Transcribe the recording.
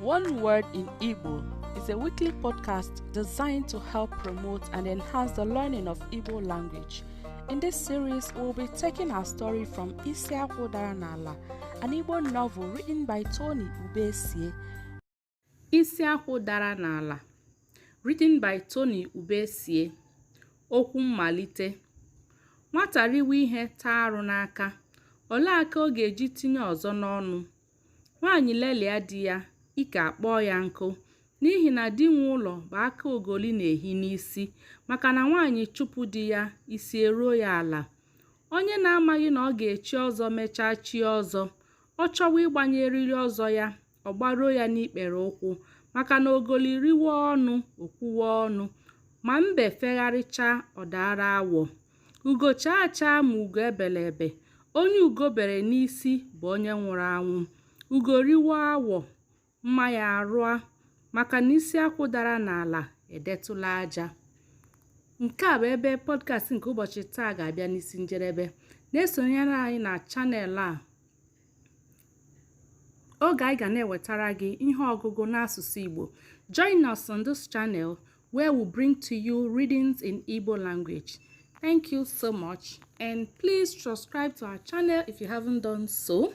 One Word in Igbo is a weekly podcast designed to help promote and enhance the learning of Igbo language. In this series, we'll be taking our story from Isi Akwụ Dara N'Ala, an Igbo novel written by Tony Ubesie. Isi Akwụ Dara N'Ala, written by Tony Ubesie. Okwu mmalite. Nwata riwe ihe taa arụ n'aka, olee aka ọ ga-eji tinye ọzọ n'ọnụ? Nwaanyị lelia di ya, ike akpọọ ya nkụ n'ihi na di nwe ụlọ bụ aka ogoli na-ehi n'isi maka na nwaanyị chụpụ di ya, isi eruo ya ala. Onye na-amaghị na ọ ga-echi ọzọ mechaa chie ọzọ, ọ chọwa ịgbanye eriri ọzọ ya, ọ gbaruo ya n'ikpere ụkwụ maka na ogoli riwe ọnụ, o kwuwe ọnụ, ma mbe fegharịchaa ọ daara awọ. Ugo chaa achaa ma ugo ebela ebe, onye ugo bere n'isi bụ onye nwụrụ anwụ. Ugo riwe awọ, mma ya arụa maka na isi akwụ dara n'ala edetụla aja. Nke a bụ ebe podcast nke ụbọchị taa ga-abịa n'isi njedebe. Na-esonyere anyị na channel a oge anyị ga na-ewetara gị ihe ọgụgụ n'asụsụ Igbo. Join us on this channel where we bring to you readings in Igbo language. Thank you so much, and please subscribe to our channel if you haven't done so.